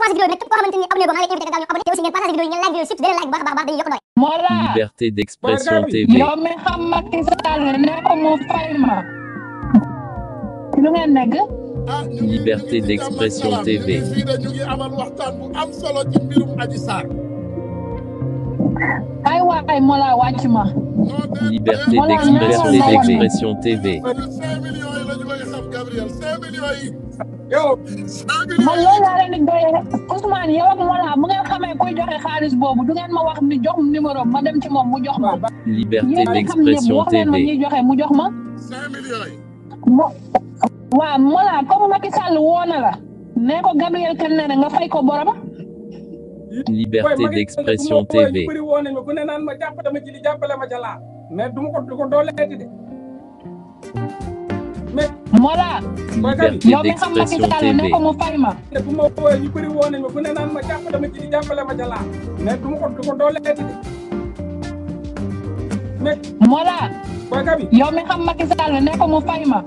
partage vidéo nag képp koo xamante ni abonné ko maa ngi lay invité nga gaaw ñu abonné te aussi ngeen partage vidéo yi ngeen like vidéo surtout ngeen like bu baax a baax dañuy yokk doole. Liberté d'expression TV. yow mi xam Macky Sall ne ko mu fay ma. lu ngeen nekk. Liberté d'expression TV. ñu ngi amal waxtaan bu am solo ci mbirum Adji Sarr. ay waay Mollah wàcc ma. Liberté d'expression TV. 5 millions yi la ñu lay xam Gabrielle 5 millions yi. yow. man loolu laa leen di doyee Ousmane yow ak Mollah bu ngeen xamee kuy joxe xaalis boobu du ngeen ma wax ni jox numéro ma dem ci moom mu jox ma. Liberté d'expression wax leen ma ñuy joxe mu jox ma. 5 millions yi. waaw Mollah comme Macky Sall woo na la. nee ko Gabrielle kan nee na nga fay ko borom. Liberté d'expression TV. Mollah. Liberté yow mi xam Macky d'expression Sall ne TV. ko mu fay ma. Mollah. yow mi xam Macky Sall ne ko mu fay ma.